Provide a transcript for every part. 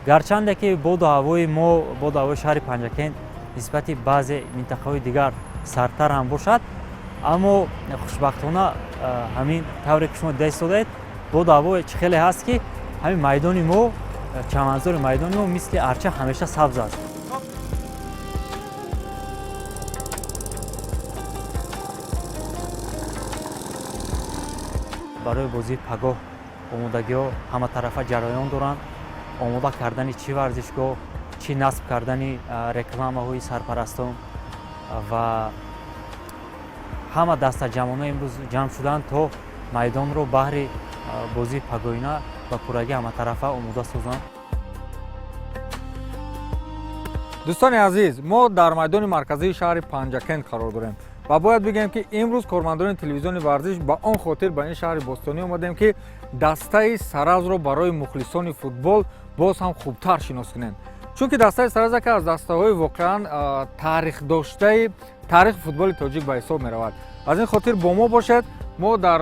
Гарчанде ки боду ҳавои мо, боду ҳавои шаҳри Панҷакент нисбати баъзе минтақаҳои дигар сардтар ҳам бошад, аммо хушбахтона ҳамин тавре ки шумо дида истодаед, боду ҳаво чӣ хеле ҳаст, ки ҳамин майдони мо, чаманзори майдони мо мисли арча ҳамеша сабз аст. Барои бозии пагоҳ омодагиҳо ҳаматарафа ҷараён доранд. Омода кардани чӣ варзишгоҳ, чӣ насб кардани рекламаҳои сарпарастон ва ҳама дастаҷамъона имрӯз ҷамъ шуданд, то майдонро баҳри бозии пагоҳина ба пуррагӣ ҳаматарафа омода созанд. Дӯстони азиз, мо дар майдони марказии шаҳри Панҷакент қарор дорем ва бояд бигӯем, ки имрӯз кормандони телевизиони Варзиш ба он хотир ба ин шаҳри бостонӣ омадем, ки дастаи Саразро барои мухлисони футбол боз ҳам хубтар шинос кунем, чунки дастаи Сараз яке аз дастаҳои воқеан тарихдоштаи таърихи футболи тоҷик ба ҳисоб меравад. Аз ин хотир бо мо бошед. Мо дар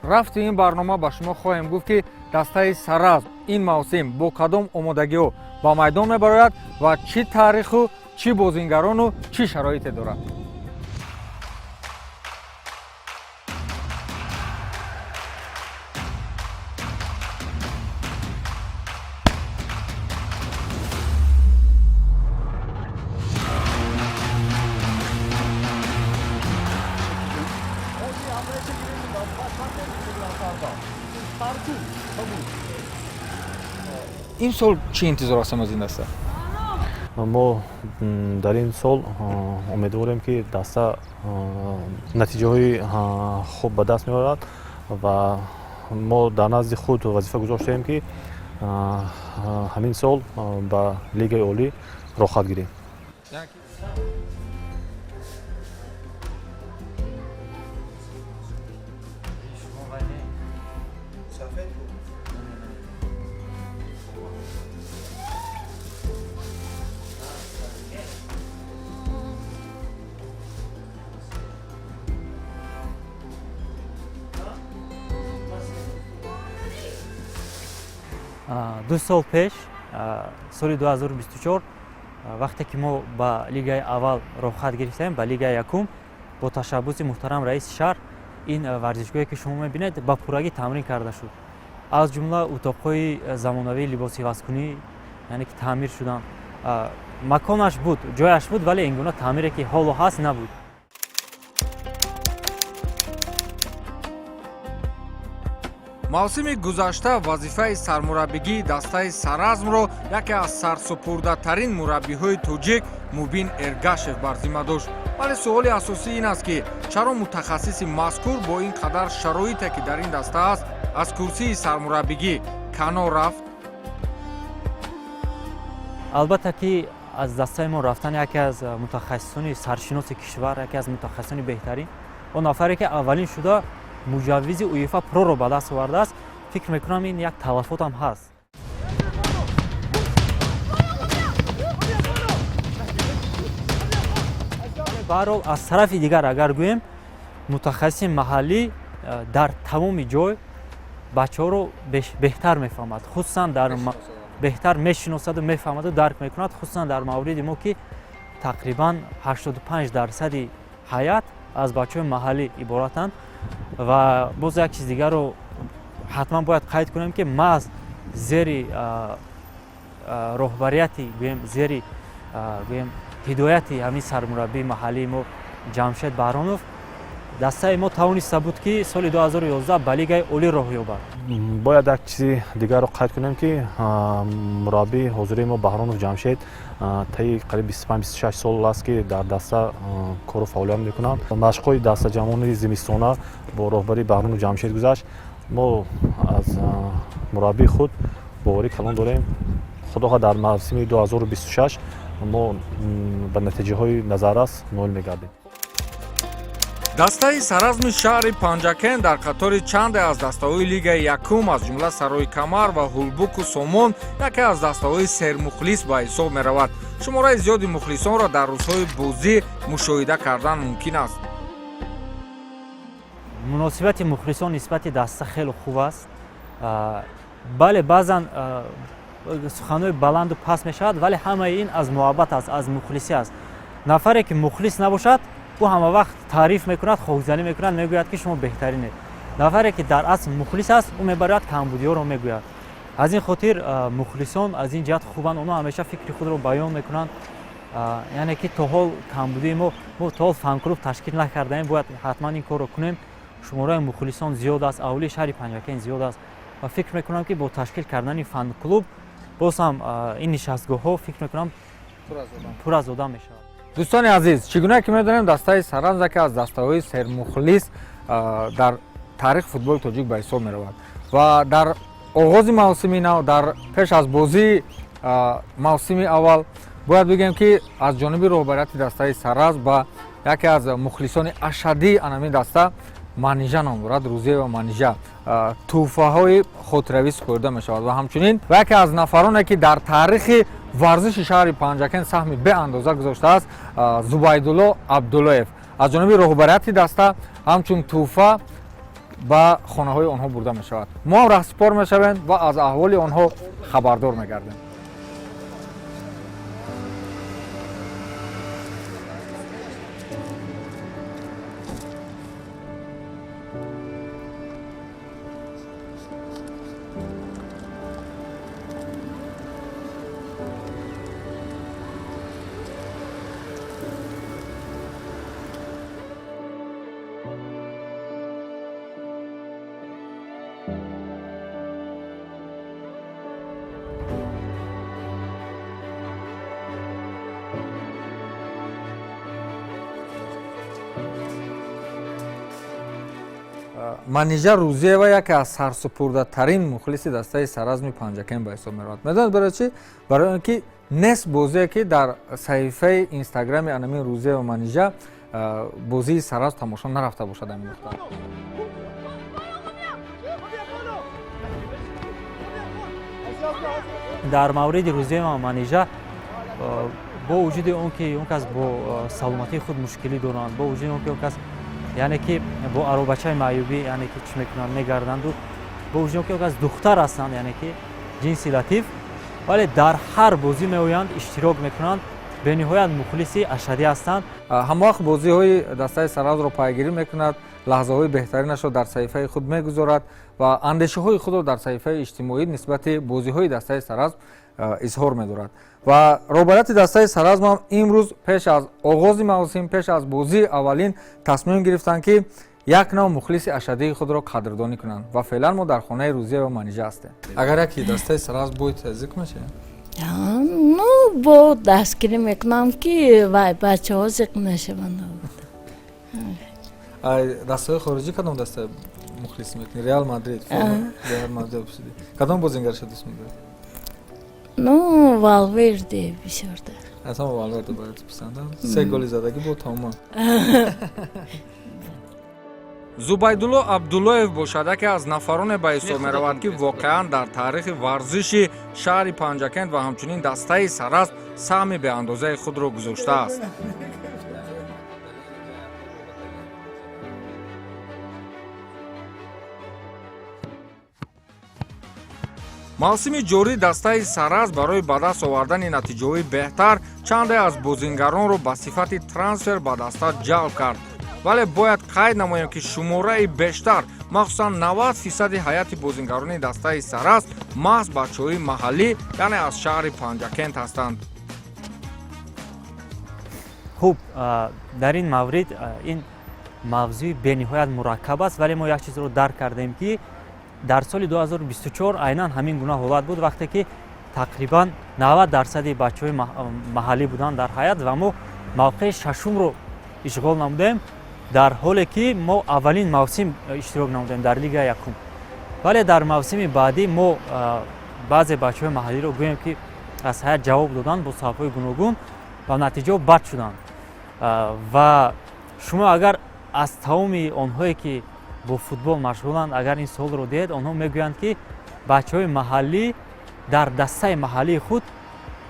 рафти ин барнома ба шумо хоҳем гуфт, ки дастаи Сараз ин мавсим бо кадом омодагиҳо ба майдон мебарояд ва чӣ таъриху, чӣ бозингарону, чӣ шароите дорад. Ин сол чӣ интизор ҳастем аз ин даста? Мо дар ин сол умедворем, ки даста натиҷаҳои хуб ба даст меорад ва мо дар назди худ вазифа гузоштаем, ки ҳамин сол ба Лигаи олӣ роҳхат гирем. 2 сол пеш, соли 2024, вақте ки мо ба лигаи аввал роҳхат гирифтем, ба лигаи якум, бо ташаббуси муҳтарам раиси шаҳр ин варзишгоҳе, ки шумо мебинед, ба пуррагӣ тамрин карда шуд. Аз ҷумла утоқҳои замонавии либосивазкунӣ, яъне ки таъмир шуданд. Маконаш буд, ҷояш буд, вале ин гуна таъмире, ки ҳоло ҳаст, набуд. Мавсими гузашта вазифаи сармураббигии дастаи Саразмро яке аз сарсупурдатарин мураббиҳои тоҷик Мубин Эргашев бар зимма дошт. Вале суоли асосӣ ин аст, ки чаро мутахассиси мазкур бо ин қадар шароите, ки дар ин даста аст, аз курсии сармураббигӣ канор рафт? Албатта ки аз дастаи мо рафтан яке аз мутахассисони саршиноси кишвар, яке аз мутахассисони беҳтарин, он нафаре, ки аввалин шуда муҷаввизи УЕФА Проро ба даст овардааст, фикр мекунам, ин як талафотам ҳаст. Баҳрҳол, аз тарафи дигар агар гӯем, мутахассиси маҳаллӣ дар тамоми ҷой бачаҳоро беҳтар мефаҳмад, хусусан дар беҳтар мешиносаду мефаҳмаду дарк мекунад, хусусан дар мавриди мо, ки тақрибан 85 дарсади ҳайат аз бачаҳои маҳаллӣ иборатанд. Ва боз як чиз дигарро ҳатман бояд қайд кунем, ки маҳз зери роҳбарияти, гӯем, зери, гӯем, ҳидояти ҳамин сармураббии маҳаллии мо Ҷамшед Баҳронов Дастаи мо тавониста буд, ки соли 2011 ба Лигаи Олӣ роҳ ёбад. Бояд як чизи дигарро қайд кунем, ки мураббии ҳозирии мо Баҳронов Ҷамшед таи қариб 25-26 сол аст, ки дар даста кору фаъолият мекунанд. Машқҳои дастаҷамъони зимистона бо роҳбарии Баҳронов Ҷамшед гузашт. Мо аз мураббии худ боварӣ калон дорем. Худо хоҳад, дар мавсими 2026 мо ба натиҷаҳои назаррас ноил мегардем. Дастаи Саразми шаҳри Панҷакент дар қатори чанде аз дастаҳои Лигаи якум, аз ҷумла Сарои Камар ва Ҳулбуку Сомон, яке аз дастаҳои сермухлис ба ҳисоб меравад. Шумораи зиёди мухлисонро дар рӯзҳои бозӣ мушоҳида кардан мумкин аст. Муносибати мухлисон нисбати даста хеле хуб аст. Бале, баъзан суханҳои баланду паст мешавад, вале ҳамаи ин аз муҳаббат аст, аз мухлисӣ аст. Нафаре ки мухлис набошад, ӯ ҳама вақт таъриф мекунад, хокзанӣ мекунад, мегӯяд, ки шумо беҳтаринед. Нафаре ки дар асл мухлис аст, ӯ мебарояд, камбудиҳоро мегӯяд. Аз ин хотир мухлисон аз ин ҷиҳат хубанд, онҳо ҳамеша фикри худро баён мекунанд. Яъне ки то ҳол камбудии мо то ҳол фанклуб ташкил накардаем, бояд ҳатман ин корро кунем. Шумораи мухлисон зиёд аст, аҳолии шаҳри Панҷакент зиёд аст ва фикр мекунам, ки бо ташкил кардани фанклуб боз ҳам ин нишастгоҳҳо, фикр мекунам, пур аз одам мешавад. Дӯстони азиз, чӣ гуна ки медонем, дастаи Саразм яке аз дастаҳои сермухлис дар таърихи футболи тоҷик ба ҳисоб меравад ва дар оғози мавсими нав, дар пеш аз бозии мавсими аввал, бояд бигӯем, ки аз ҷониби роҳбарияти дастаи Саразм ба яке аз мухлисони ашаддии анамин даста, Манижа ном дорад, Рӯзиева Манижа, тӯҳфаҳои хотиравӣ супорида мешавад ва ҳамчунин ва яке аз нафароне, ки дар таърихи варзиши шаҳри Панҷакент саҳми беандоза гузоштааст, Зубайдулло Абдуллоев, аз ҷониби роҳбарияти даста ҳамчун тӯҳфа ба хонаҳои онҳо бурда мешавад. Мо ҳам раҳсипор мешавем ва аз аҳволи онҳо хабардор мегардем. Манижа Рӯзиева яке аз сарсупурдатарин мухлиси дастаи Саразми Панҷакент ба ҳисоб меравад. Медонед барои чӣ? Барои он ки нест бозие, ки дар саҳифаи Инстаграми анамин Рӯзиева Манижа бозии Саразм тамошо нарафта бошад. Ҳамин нуқта. Дар мавриди Рӯзиева Манижа, бо вуҷуди он ки он кас бо саломатии худ мушкилӣ доранд, бо вуҷуди он ки он кас, яъне ки бо аробачаи маъюбӣ, яъне ки чӣ мекунанд, мегарданду, бо вуҷуди он ки он кас духтар ҳастанд, яъне ки ҷинси латиф, вале дар ҳар бозӣ меоянд, иштирок мекунанд, бениҳоят мухлиси ашаддӣ ҳастанд. Ҳамвақт бозиҳои дастаи Саразмро пайгирӣ мекунад, лаҳзаҳои беҳтаринашро дар саҳифаи худ мегузорад ва андешаҳои худро дар саҳифаи иҷтимоӣ нисбати бозиҳои дастаи Саразм изҳор медорад. Ва роҳбарияти дастаи Саразм ҳам имрӯз пеш аз оғози мавсим, пеш аз бозии аввалин тасмим гирифтанд, ки як нав мухлиси ашаддии худро қадрдонӣ кунанд ва феълан мо дар хонаи Рӯзиева Манижа ҳастем. Агар яке дастаи Саразм бои тазиқ мешавед? Ну, бо дастгирӣ мекунам, ки вай бачаҳо зиқ нашаванд. Дастаҳои хориҷӣ кадом даста мухлис мекунӣ? Реал Мадрид? Реал Мадрид. Кадом бозингарша дӯст медоред? Ну, Валверде бисёртар. Аз ҳама Валверде бояд писандам, се голи задагӣ бо тамоман. Зубайдулло Абдуллоев бошад, яке аз нафароне ба ҳисоб меравад, ки воқеан дар таърихи варзиши шаҳри Панҷакент ва ҳамчунин дастаи Саразм саҳми беандозаи худро гузоштааст. Мавсими ҷорӣ дастаи Саразм барои ба даст овардани натиҷаҳои беҳтар чанде аз бозингаронро ба сифати трансфер ба даста ҷалб кард, вале бояд қайд намоем, ки шумораи бештар, махсусан 90 фисади ҳайати бозингарони дастаи Саразм маҳз бачаҳои маҳаллӣ, яъне аз шаҳри Панҷакент ҳастанд. Хуб, дар ин маврид ин Мавзӯи бениҳоят мураккаб аст, вале мо як чизро дарк кардем, ки дар соли 2024 айнан ҳамин гуна ҳолат буд, вақте ки тақрибан 90 дарсади бачаҳои маҳаллӣ буданд дар ҳайат ва мо мавқеи шашумро ишғол намудем, дар ҳоле ки мо аввалин мавсим иштирок намудем дар Лигаи якум. Вале дар мавсими баъдӣ мо баъзе бачаҳои маҳаллиро гӯем, ки аз ҳайат ҷавоб доданд бо сабабҳои гуногун ва натиҷаҳо бад шуданд. Ва шумо агар аз тамоми онҳое, ки бо футбол машғуланд, агар ин суолро диҳед, онҳо мегӯянд, ки бачаҳои маҳаллӣ дар дастаи маҳаллии худ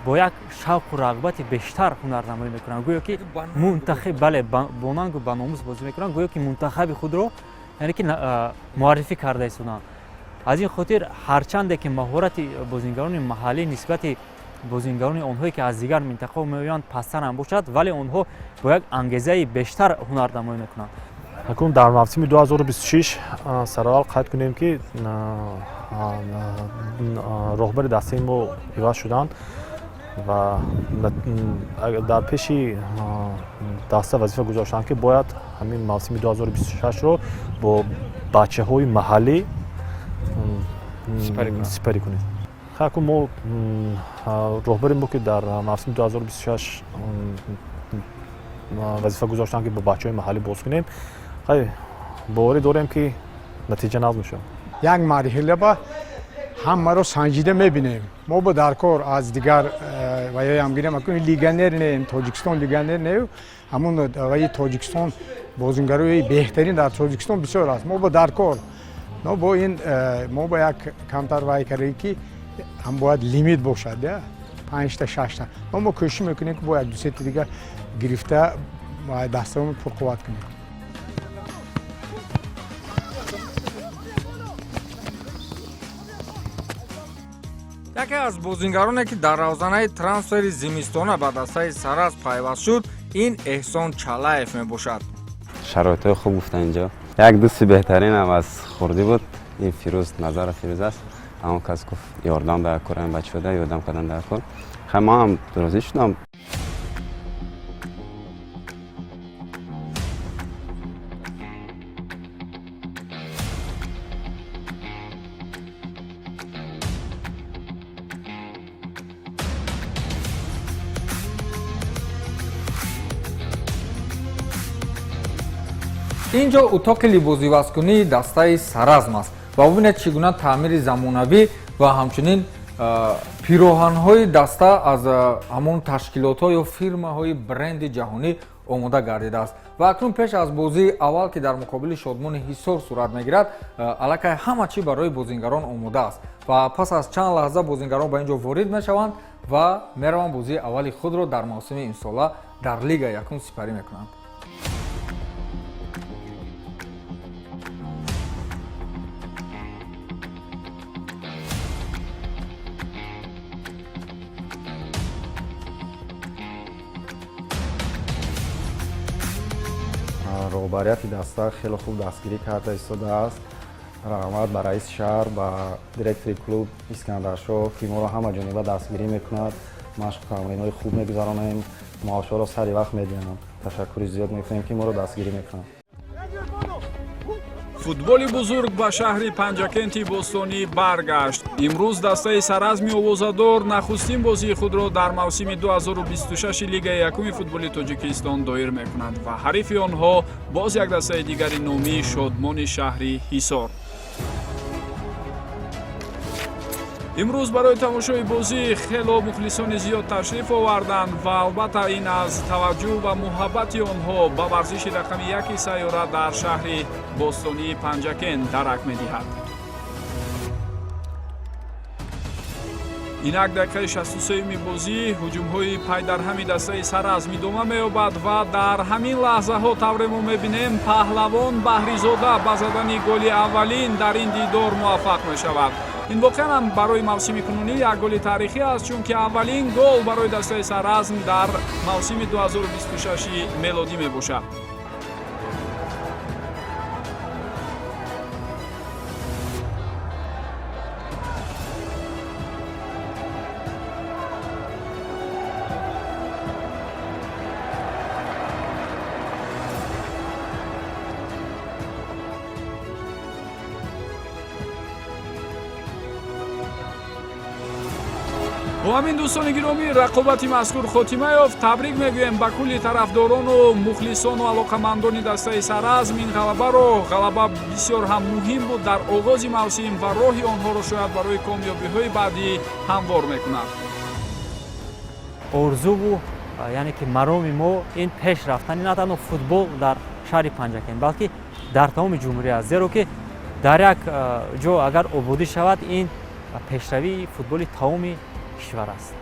бо як шавқу рағбати бештар ҳунарнамоӣ мекунанд, гӯё ки мунтахиб, бале, бо нангу ба номус бозӣ мекунанд, гӯё ки мунтахаби худро, яъне ки муаррифӣ карда истоданд. Аз ин хотир, ҳарчанде ки маҳорати бозингарони маҳаллӣ нисбати бозингарони онҳое, ки аз дигар минтақаҳо меоянд, пасттар ҳам бошад, вале онҳо бо як ангезаи бештар ҳунарнамоӣ мекунанд. Акнун дар мавсими 2026 сараввал қайд кунем, ки роҳбари дастаи мо иваз шуданд ва дар пеши даста вазифа гузоштанд, ки бояд ҳамин мавсими 2026-ро бо бачаҳои маҳаллӣ сипарӣ кунем. Акун мо роҳбари мо, ки дар мавсими 2026 вазифа гузоштанд, ки бо бачаҳои маҳаллӣ боз кунем, боварӣ дорем, ки натиҷа нағз мешавад. Як марҳила ба ҳамаро санҷида мебинем. Мо бо дар кор аз дигар ваёям гирем, акун легионер неем, Тоҷикистон легионер нею, ҳамун ваи Тоҷикистон бозингарои беҳтарин дар Тоҷикистон бисёр аст. Мо бо дар кор но бо ин мо бо як камтар вай кардем, ки ҳам бояд лимит бошад, панҷта, шашта. Но мо кӯшиш мекунем, ки бо як дусети дигар гирифта дастаро пурқувват кунем. Яке аз бозингароне, ки дар равзанаи трансфери зимистона ба дастаи Саразм пайваст шуд, ин Эҳсон Чалаев мебошад. Шароитҳои хуб гуфтан, инҷо як дӯсти беҳтаринам аз хурдӣ буд, ин Фирӯз Назаров Фирӯз аст. Ҳамон кас гуфт, ёрдам дар кор, ин бачаҳода ёрдам кардан дар кор. Хай, ман ҳам розӣ шудам. Ин ҷо утоқи либосивазкунии дастаи Саразм аст ва бубинед, чӣ гуна таъмири замонавӣ ва ҳамчунин пироҳанҳои даста аз ҳамон ташкилотҳо ё фирмаҳои бренди ҷаҳонӣ омода гардидааст. Ва акнун пеш аз бозии аввал, ки дар муқобили Шодмони Ҳисор сурат мегирад, аллакай ҳама чӣ барои бозингарон омода аст ва пас аз чанд лаҳза бозингарон ба ин ҷо ворид мешаванд ва мераванд, бозии аввали худро дар мавсими имсола дар Лига якум сипарӣ мекунанд. Роҳбарияти даста хеле хуб дастгирӣ карда истодааст. Раҳмат ба раиси шаҳр, ба директори клуб Искандаршоҳ, ки моро ҳама ҷониба дастгирӣ мекунад. Машқу тамринҳои хуб мегузаронем, маошҳоро сари вақт медиҳанд. Ташаккури зиёд мекунем, ки моро дастгирӣ мекунанд. Футболи бузург ба шаҳри Панҷакенти бостонӣ баргашт. Имрӯз дастаи Саразми овозадор нахустин бозии худро дар мавсими 2026 Лигаи якуми футболи Тоҷикистон доир мекунад ва ҳарифи онҳо боз як дастаи дигари номии Шодмони шаҳри Ҳисор. Имрӯз барои тамошои бозӣ хело мухлисони зиёд ташриф оварданд ва албатта ин аз таваҷҷӯҳ ва муҳаббати онҳо ба варзиши рақами яки сайёра дар шаҳри бостонии Панҷакент дарак медиҳад. Инак, дақиқаи 63-юми бозӣ, ҳуҷумҳои пайдарҳами дастаи Саразм идома меёбад ва дар ҳамин лаҳзаҳо, тавре мо мебинем, Паҳлавон Баҳризода ба задани голи аввалин дар ин дидор муваффақ мешавад. Ин воқеан ҳам барои мавсими кунунӣ як голи таърихӣ аст, чунки аввалин гол барои дастаи Саразм дар мавсими 2026 мелодӣ мебошад. Бо ҳамин, дӯстони гиромӣ, рақобати мазкур хотима ёфт. Табрик мегӯем ба кулли тарафдорону мухлисону алоқамандони дастаи Саразм ин ғалабаро. Ғалаба бисёр ҳам муҳим буд дар оғози мавсим ва роҳи онҳоро шояд барои комёбиҳои баъдӣ ҳамвор мекунад. Орзуву, яъне ки мароми мо ин пеш рафтани на танҳо футбол дар шаҳри Панҷакент, балки дар тамоми ҷумҳурӣ аст, зеро ки дар як ҷо агар ободӣ шавад, ин пешравии футболи тамоми кишвар аст.